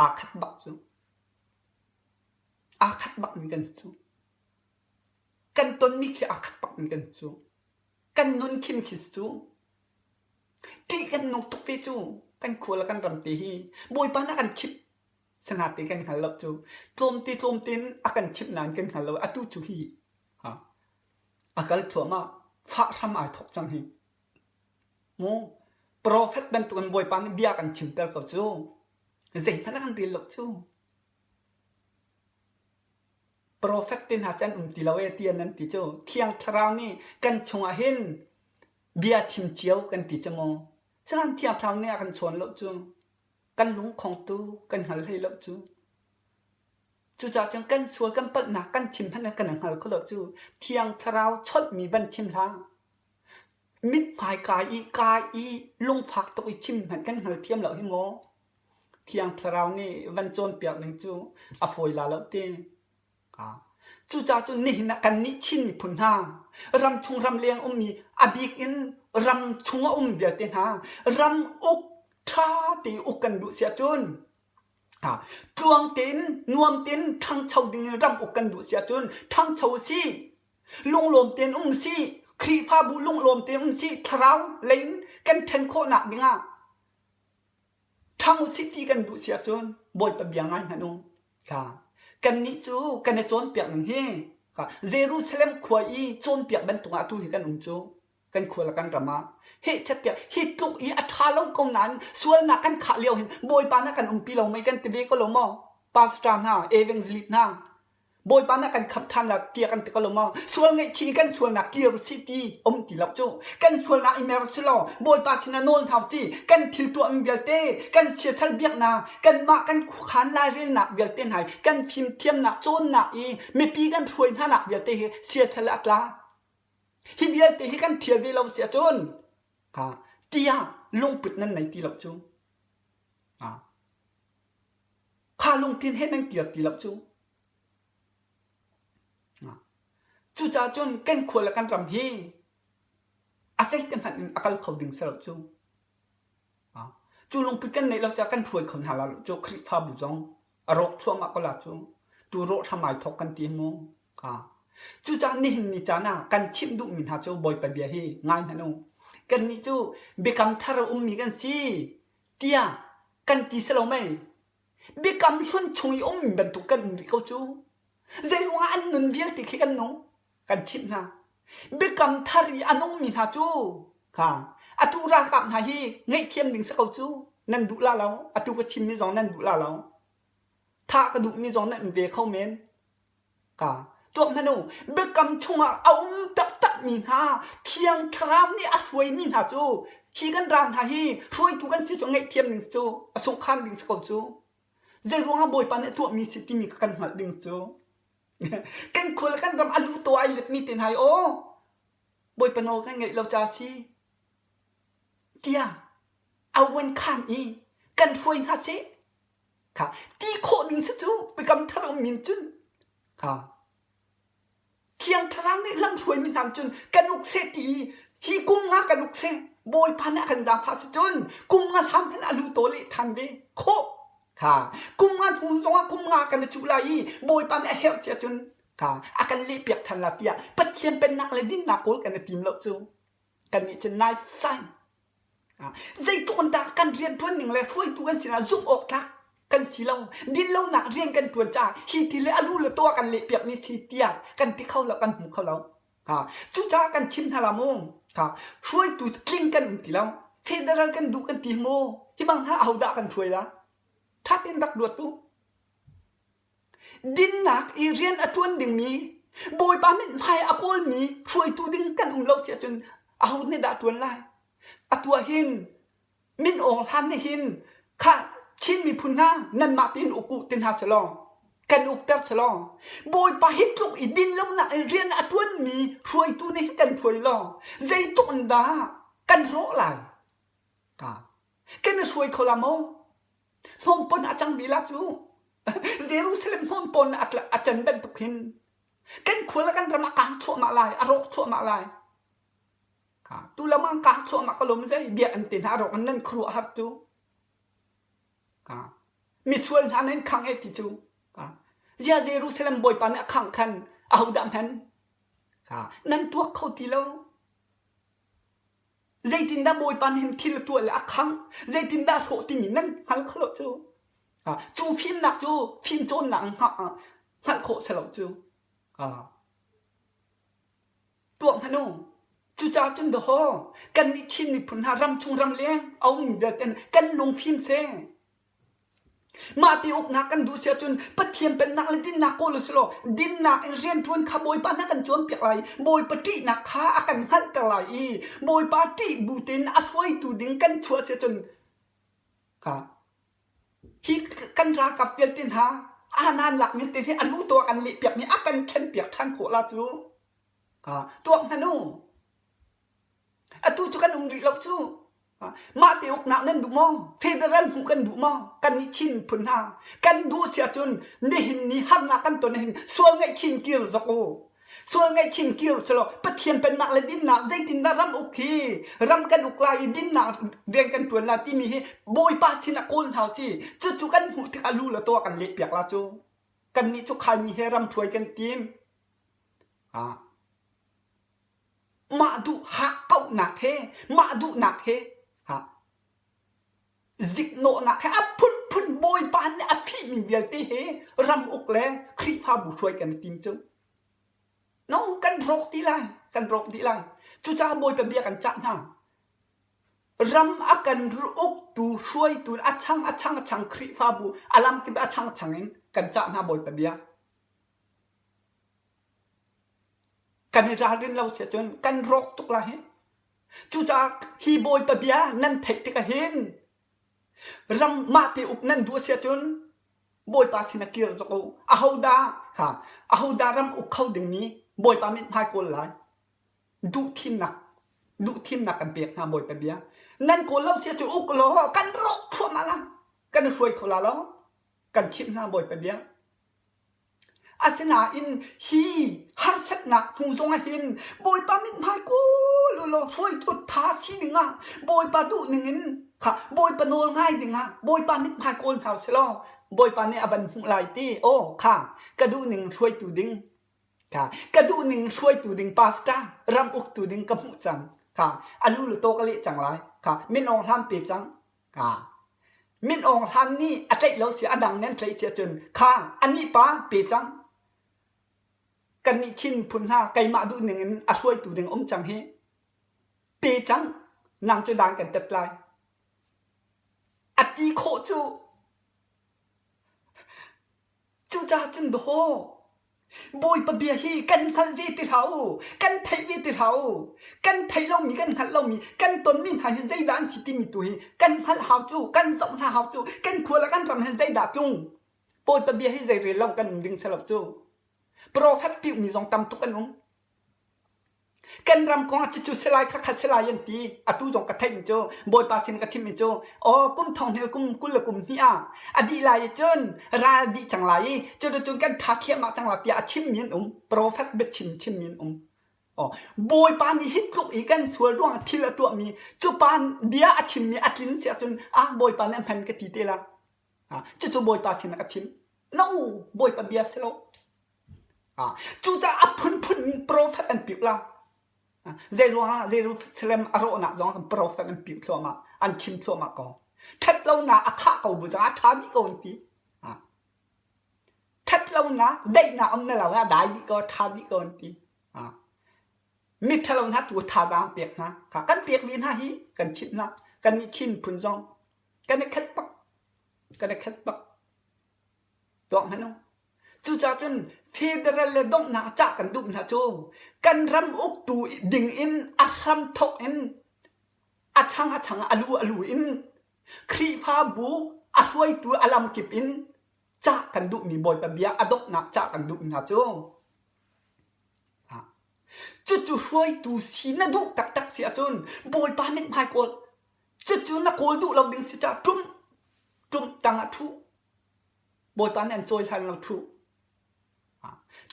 aa khat bak cu. Aa khat bakmi kan si cu. Kan tonmi khi aa khat bakmi kan si cu. Kan nun khin khi si cu. Ṭih kan nung tuk ve cu. Kan khua le kan ram te hi Bawipa nih a kan chimh. Sanate kan hngal lo cu. Tlawmte tlawmte in a kan chimh nain kan hngal lo. Atu cu hi ha a kal thluahmah. Fah hram ai thawk cang hi. Mu profet bantukin Bawipa nih bia kan chimter ko cu. Zeihmanh a kan rel lo cu. Profet te hna cu an um ti lo ee tiah nan ti cu. Thiang Thlarau nih kan chungah hin. Bia chim cio kan ti cu mu. Sinain Thiang Thlarau nih a kan chawn lo cu. Kan lungkhong tu kan hngal hlei lo cu. Cucaah cun kan sual kan palhnak kan chim hmanh ah kan i hngal kho lo cu. Thiang Thlarau chawnhmi van chim hlah. Mithmai kai i kai i lungfak tuk i chim hmanh kan hngalthiam lo hi maw? Thiang Thlarau nih van cawnpiak ning cu a fawi la lo ti. Cucaah cun nihin ah kannih Chin miphun hna, ramchung ramleng ummi a bik in ramchung a um vialte hna, ram uk ṭha te uk kan duh si ahcun tluang tein nuam tein ṭhangcho ding in ram uk kan duh si ahcun ṭhangcho a si. Lunglawm tein um sih, Khrihfabu lunglawm tein um sih, thlarau lei in kan ṭhen khawhnak dingah ṭhang usih ti kan duh si ahcun Bawipa bia ngai hmanh u. Kha kannih cu kan i cawnpiak ning hi kha Jerusalem khua i cawnpiak bantuk ah atu hi kan um cu. Kan khua le kan ram ah hehchet tiah hi tluk i a ṭha lo ko nain sualnak kan khah lio hin Bawipa nih a kan umpi lo mei kan ti ve ko lo maw? Pastor hna, evangelist hna, Bawipa nih a kan khamh ṭhan la tiah kan ti ko lo maw? Sual ngaihchih kan sualnak kir usih ti um ti lo cu. Kan sualnak i mer usih law Bawipa sinah nawl hna usih. Kan thil tuahmi vialte, kan siasal biaknak, kanmah kan khuakhan lairelnak vialte hna hi kan fimthiamnak, cawnnak i mipi kan hruai hnanak vialte hi siasal ah a tla. Hi vialte hi kan ṭhial ve lo si ahcun tiah lungput nan nei ti lo cu. Kha lungthin he nan kir ti lo cu. Cucaah cun kan khua le kan ram hi a zeite hmanh in a kal kho ding si lo cu. Cu lungput kan neih lo caah kan hruai kho hna lo cu Khrihfabu zong a rawk thluahmah ko la cu. Tu rawh hram ai thawk kan ti mu. Cucaah nihin ni caan ah kan chimh duhmi hna cu Bawipa bia hi ngai hmanh u. Kannih cu biakam thar a ummi kan si tiah kan ti si lo mei? Biakam hlun chung i ummi bantuk kan um rih ko cu. Zeiruangah an nun vialte khi kan nung? Kan chimh hna. Biakam thar i a nungmi hna cu kha atu ralkap hna hi ngaihthiam ding si ko cu. Nan duh la lo. Atu ka chimmi zong nan duh la lo. Thah ka duhmi zong nan um ve kho men. Ka tuak hmanh u, biakam chungah a um taktakmi hna Thiang Thlarau nih a hruaimi hna cu hi kan ral hna hi hruaitu kan si cu ngaihthiam ding cu a sungkhan ding si ko cu. Zeiruangah Bawipa nih a tuahmi si timi kha kan hngalh ding cu. kan khua le kan ram a lu taw ai letmi te hna hi aw Bawipa nawl kan ngeih lo ca si tiah a wan khan i kan hruai hna seh Kha ti khawh ding si cu biakam thar um min cun kha Thiang Thlarau nih lamhruaimi hna cun kan uk seh ti i hi kum nga kan uk seh Bawipa nih a kan zaangfah si cun kum nga hlan hmanh a lu taw leh ṭhan ve khawh kha kum nga hnu zongah kum nga kan i cuh lai i Bawipa nih a herh si ahcun kha a kan lehpiak ṭhan la tiah Pathian pennak le dinnak kawl kan i tim lo cu kannih cun naisai Zeitluk in dah kan rianṭuan ning le hruaitu kan sinah zumh awk tlak kan si lo. Dinlonak rian kan ṭuan caah hi thil hi a lu le taw kan lehpiakmi si tiah kan ti kho lo, kan hmu kho lo. Cucaah kan chim hna la mu. Hruaitu tling kan um ti lo. Federal kan duh kan ti mu. Hi bang hna ahodah kan hruai la? Ṭha tein rak ruat u. Dinnak i rian a ṭuan dingmi, Bawipa mithmai a kawlmi hruaitu ding kan um lo si ahcun aho nih dah a ṭuan lai? Atu ah hin Min Aung Hlaing nih hin khah Chin miphun hna nanmah tein uk uh ti hna selaw kan ukter selaw Bawipa hi tluk i dinlonak i rian a ṭuanmi hruaitu nih hin kan hruai law zeitluk in dah kan rawh lai? Kan i hruai kho la maw? Hnawmpon a cang dih la cu. Jerusalem hnawmpon a can bantuk hin kan khua le kan ram a kang thluahmah lai, a rawk thluahmah lai. Tu lam an kang thluahmah ka lawm zei bia an te hna rawk an nan khuaruah har cu. Misual hna nan khang e ti cu. Zia Jerusalem Bawipa nih a khangh khan ahodah hman? Nan tuak kho ti lo. Zeitindah Bawipa nih hin thil a tuah le a khangh, zeitindah a hrawh timi nan hngal kho lo cu. Cu fimnak cu fimcawnnak in hngalh khawh si lo cu. Tuah hmanh u. Cucaah cun dawhaw kannih Chin miphun hna ramchung ramleng a ummi vialte kan lung fim seh. Mah ti uknak kan duh si ahcun Pathian pennak le dinnak kawl u silaw dinnak in rianṭuan kha Bawipa nih a kan cawnpiak lai. Bawipa ṭihnak kha a kan hngalhter lai i Bawipa ṭih bu tein a hruaitu ding kan chuah si ahcun kha hi kan ralkap vialte hna aanan lak vialte hi a lu to a kan lehpiakmi a kan thlenpiak ṭhan khawh la cu. Kha tuak hmanh u. Atu cu kan um rih lo cu. Mah te uknak nan duh maw? Federal hmuh kan duh maw? Kannih Chin miphun hna kan duh si ahcun nihin ni harnak kan ton hin sual ngaihchin kir zok u. Sual ngaihchin kir selaw Pathian pennak le dinnak zeitindah ram uk hi ram kan uk lai i dinnak rian kan ṭuan lai timi hi Bawipa sinah kawl hna usih. Cucu kan hmuh tikah lu le taw kan lehpiak la cu. Kannih cu khaimi he ram hruai kan tim. Ah. Mah duh hakkauhnak he mah duhnak he ha ziknawhnak he a phunphun bawipa nih a fihmi vialte he ram uk le Khrihfabu hruai kan i tim cu. No, kan rawk dih lai, kan rawk dih lai. Cucaah Bawipa bia kan cah hna. Ram a kan uktu hruaitu a chang a chang a chang Khrihfabu a lamkip a chang a chang in kan cah hna Bawipa bia. Kan i ralrin lo si ahcun kan rawk tuk lai hih. Cucaah hi Bawipa bia nan theih tikah hin ram mahte uk nan duh a si ahcun Bawipa sinah kir zok u. Ahodah kha ahodah ram uk kho dingmi Bawipa mithmai kawl lai. Duhthimnak duhthimnak kan pek hna Bawipa bia. Nan kawl lo si ahcun uk law kan rawk thluahmah la. Kan i hruai kho la lo. Kan chimh hna Bawipa bia. Asinain hi harsatnak hnu zongah hin Bawipa mithmai kawl u law hruaitu ṭha si dingah Bawipa duh ningin kha Bawipa nawl ngai dingah Bawipa mithmai kawl hna usih law Bawipa nih a van hmuh lai ti aw kha ka duh ning hruaitu ding kha ka duh ning hruaitu ding pastor ram uktu ding ka hmuh cang kha a lu le taw ka leh cang lai kha min Aung Hlan pe cang Min Aung Hlan nih a tlaih lo si a dang nih an tlaih si ahcun kha anih pa pe cang. Kannih Chin miphun hna keimah duh ning in a hruaitu ding um cang hi. Pe cang. Nang cu dan kan tet lai. A ti khawh cu. Cucaah cun dawh Bawipa bia hi kan hngalh ve ti hlah u, kan theih ve ti hlah u. Kan theih lomi, kan hngalh lomi, kan tonmi hna hi zeidah an si timi tu hi kan hngalh hau cu, kan zoh hna hau cu, kan khua le kan ram hin zeidah tlung. Bawipa bia hi zei rel lo kan um ding si lo cu. Profet piumi zong tam tuk an um. Kan ram kong ah cucu si lai khakha si lai an ti. Atu zong ka theihmi cu Bawipa sin ka chimmi cu aw kum thong hnih kum 20 le kum hnih ah a dih lai i cun ral dih cang lai i cuticun kan tha thliahmah cang lai tiah a chimmi an um. Profet biachim chimmi an um. Aw Bawipa nih hi tluk i kan sual ruangah thil a tuahmi cu pa bia a chimmi a tlin si ahcun ah Bawipa nih a hman ka ti te la. Cucu Bawipa sin ah ka chim. No, Bawipa bia si lo. Cucaah a phunphun in profet an piuh la. Zeiruangah Jerusalem a rawhnak zong ah profet an piuh thluahmah, an chim thluahmah ko. Ṭhat lonak a khah ko bu zong ah ṭha dih ko an ti. Ṭhat lonak, daihnak um na lo a dai dih ko, ṭha dih ko an ti. Miṭhalo hna tu thazaang pek hna. Kan pek ve hna hi kan chimh hna. Kannih Chin phun zong kan i khat bak. Kan i khat bak. Tuak hmanh u. Cucaah cun federal le donghnak cah kan duh hna cu kan ram uktu ding in a hram thawk in a chang a chang a lu a lu in Khrihfabu a hruaitu a lamkip in cah kan duhmi Bawipa bia a donghnak cah kan duhmi hna cu cucu hruaitu si na duh taktak si ahcun Bawipa mithmai kawl cucu na kawl duh lo ding si caah ṭum ṭum tang ah ṭhu Bawipa nih an cawi hlan lo ṭhu.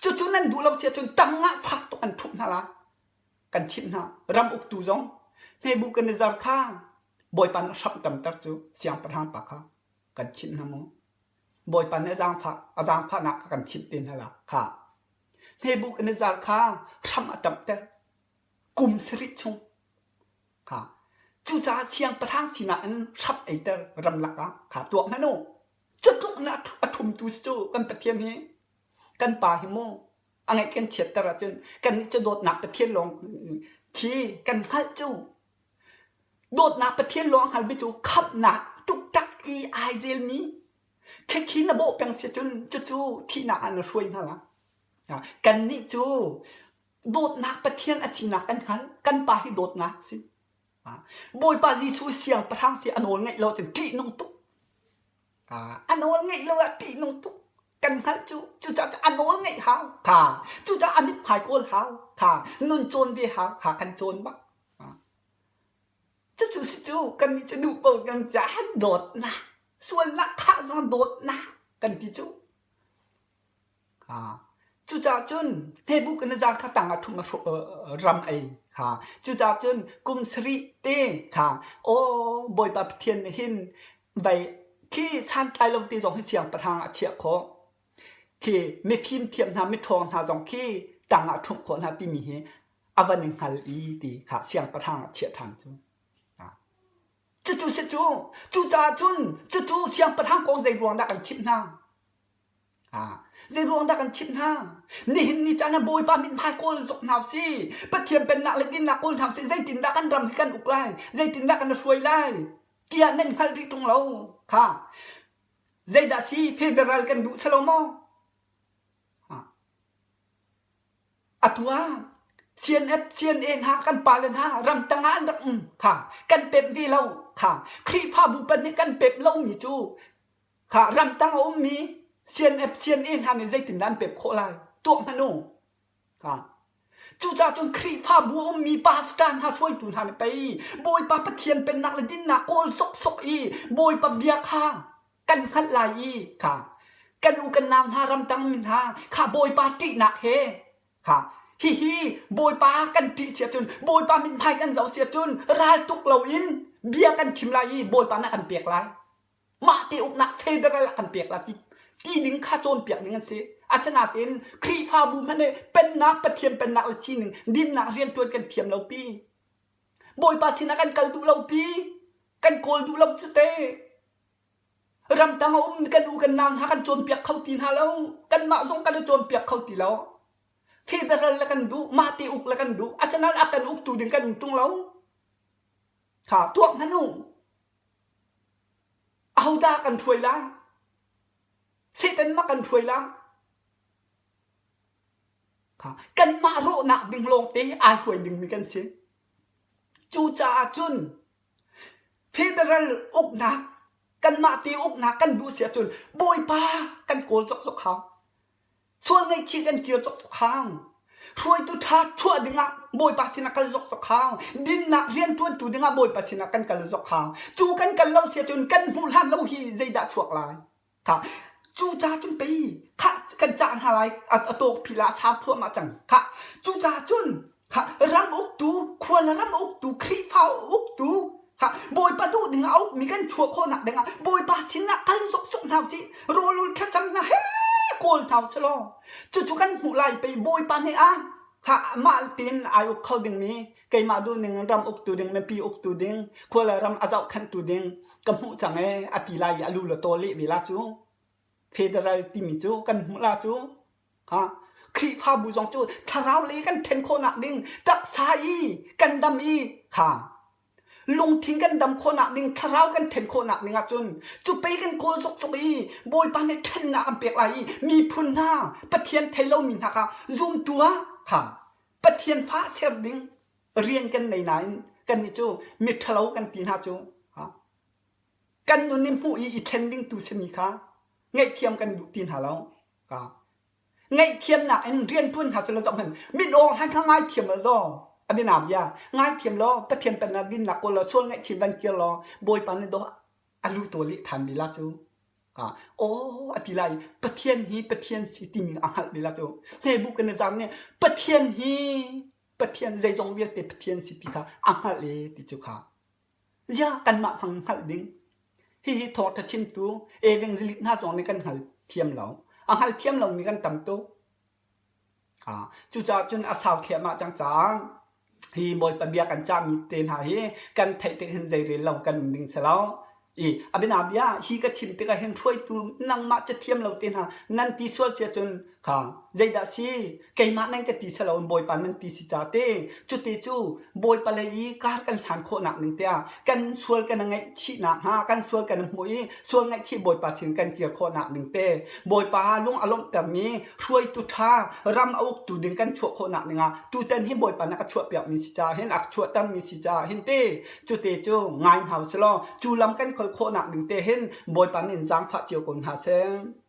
Cucu nan duh lo si ahcun tang ah fak tuk an ṭhumh hna lai. Kan chimh hna. Ram uktu zong Nebuchadnezzar kha Bawipa nih a hramh tamter cu siangpahrang pa kha kan chimh hna mu. Bawipa nih a zaangfah a zaangfahnak kha kan chimh te hna la kha. Nebuchadnezzar kha hram a ṭamhter kum sarih chung kha. Cucaah siangpahrang sinak in hramh eiter ramlak ah kha tuak hmanh u. Cutluk in a ṭhumtu cu kan Pathian hi kan Pa hi mu a ngaih kan chiatter ahcun kannih cu dawtnak Pathian lawng khi kan hngalh cu. Dawtnak Pathian lawng a hngalmi cu khamhnak ṭukṭak i ai zelmi. Khekhi na bawh peng si cun cucu thihnak ah na hruai hna la. Kannih cu dawtnak Pathian a sinak kan hngalh. Kan pa hi dawtnak a si. Bawipa Jesuh siangpahrang si a nawl ngaih lo cun ṭihnung tuk. A nawl ngaih lo ah ṭihnung tuk. Kan hngalh cu cucaah a nawl ngaih hau kha. Cucaah a mithmai kawl hau kha. Nun cawn ve hau kha kan cawn bak. Cucu si cu kannih cu duh ko kan caah dawtnak sualnak khah zong dawtnak kan ti cu. Cucaah cun Nebuchadnezzar kha tang ah ṭhum a ram ei kha. Cucaah cun kum sarih te kha aw Bawipa Pathian nih hin vei khi santlai lo te zong hi siangpahrang ah a chiah khawh. Khi mifim thiam hna miṭhawng hna zong khi tang ah ṭhumh khawh hna timi hi a van i hngal i ti kha siangpahrang ah chiah ṭhan cu. Cucu si cu cucaah cun cucu siangpahrang kong zei ruang dah kan chimh hna? Zei ruang dah kan chimh hna? Nihin ni caan ah Bawipa mithmai kawl zok hna usih. Pathian pennak le dinnak kawl hna usih. Zeitindah kan ram hi kan uk lai? Zeitindah kan hruai lai? Tiah nan hngalh rih ṭung lo. Kha zeidah si federal kan duh selo maw? Atu ah CNF, CNA hna kan pale hna ramtang ah an rak um. Kha kan pemh ve lo. Kha Khrihfabu pahnih kan pemh lomi cu Kha ramtang a ummi CNF, CNA hna nih zeitindah an pek khawh lai? Tuah hmanh u. Kha. Cucaah cun Khrihfabu a ummi pastor hna hruaitu hna nih pei Bawipa Pathian pennak le dinnak kawl sawksawk i Bawipa bia kha kan hngalh lai i kha kan u kan nau hna ramtang mi hna kha Bawipa ṭihnak he kha hihi Bawipa kan ṭih si ahcun Bawipa mithmai kan zoh si ahcun ral tuk loin bia kan chim lai i Bawipa nih a kan pek lai. Mah te uknak federal ah kan pek la ti ti ding kha cawnpiak ding an si. Asinain Khrihfabu hmanh nih pennak Pathian pennak le sining dinnak rianṭuan kan thiam lo pi. Bawipa sinah kan kal duh lo pi. Kan kawl duh lo cu te. Ramtang a um kan u kan nau hna kan cawnpiak kho ti hna lo. Kanmah zong kan i cawnpiak kho ti lo. Federal le kan duh, mah te uk le kan duh. Asinain a kan uktu ding kan um ṭung lo. Kha tuak hmanh u. Ahodah kan hruai lai? Satan ma kan hruai lai? Kha kanmah rawhnak ding lawngte ai hruai dingmi kan si. Cucaah cun federal uknak kanmah te uknak kan duh si ahcun Bawipa kan kawl zokzok hau. Sual ngaihchih kan kir zokzok hau. Hruaitu ṭha chuah dingah Bawipa sinah kal zokzok hau. Dinnak rianṭuantu dingah Bawipa sinah kan kal zok hau. Cu kan kal lo si ahcun kan hmuh hlan lo hi zeidah chuak lai? Kha cucaah cun pei kha kan cah hna lai a tawk phila a sau thluahmah cang. Kha cucaah cun Kha ram uktu, khua le ram uktu, Khrihfa uktu, kha Bawipa duh ding a ukmi kan chuah khawhnak dingah Bawipa sinah kal zokzok hna usih, rawlul thlacam hna he kawl hna usih law cucu kan hmuh lai pei Bawipa nih a kha mah tein ai uk kho dingmi keimah duh ning in ram uktu ding, mipi uktu ding, khua le ram a zohkhenhtu ding ka hmuh cang ee a ti lai i a lu le taw leh ve la cu. Federal timi cu kan hmuh la cu. Ha Khrihfabu zong cu thlarau lei kan then khawhnak ding taksa i kan dam i kha lungthin kan dam khawhnak ding thlarau kan then khawhnak ding ahcun cu pei kan kawl zokzok i Bawipa nih ṭhennak an pek lai i miphun hna Pathian thei lomi hna kha zumtu ah kha Pathian fa ser ding rian kan nei nain kannih cu miṭhalo kan ti hna cu ha kan nun i hmuh i i thlen ding tu simi kha ngaihthiam kan duh ti hna lo. Ka ngaihthiamnak in rianṭuan hna selaw zoh hmanh min awng hlan kha ngaithiam law zaw a biana bia ngaithiam law Pathian pennak dinnak kawl law sual ngaihchih van kir law Bawipa nih dawh a lu tawl i ṭhan mi la cu ka aw a ti lai Pathian hi Pathian si timi a hngalh mi la cu hnebu kan i zam nih Pathian hi Pathian zeizong vialte Pathian si ti kha a hngalh e ti cu kha Ziah kanmah hmang hngalh ding? Hihi thawngṭha chimtu evangelist hna zong nih kan hngal thiam lo. A hngal thiam lomi kan tam tuk. Ah, cucaah cun a sau thliahmah cang caah hi Bawipa bia kan cahmi te hna hi kan theih tik hin zeirel lo kan um ding si lo. I a bianabia hi ka chim tikah hin hruaitu nangmah cathiam lo te hna nan ti sual cia cun kha zeidah si keimah nan ka ti si loin Bawipa nan ti si ca te cute cu Bawipa lei i kar kan hlan khawhnak ning tiah kan sual kan ngaihchihnak hnga kan sual kan hmuh i sual ngaihchih Bawipa sin kan kir khawhnak ding te Bawipa lung a lawmhtermi hruaitu ṭha ram a uktu ding kan chuah khawhnak dingah tutan hi Bawipa na ka chuahpiakmi si caah hin a ka chuahtermi si caah hin te cute cu ngai hna usih law cu lam kan kholh khawhnak ding te hin Bawipa nih in zaangfah cio ko hna seh.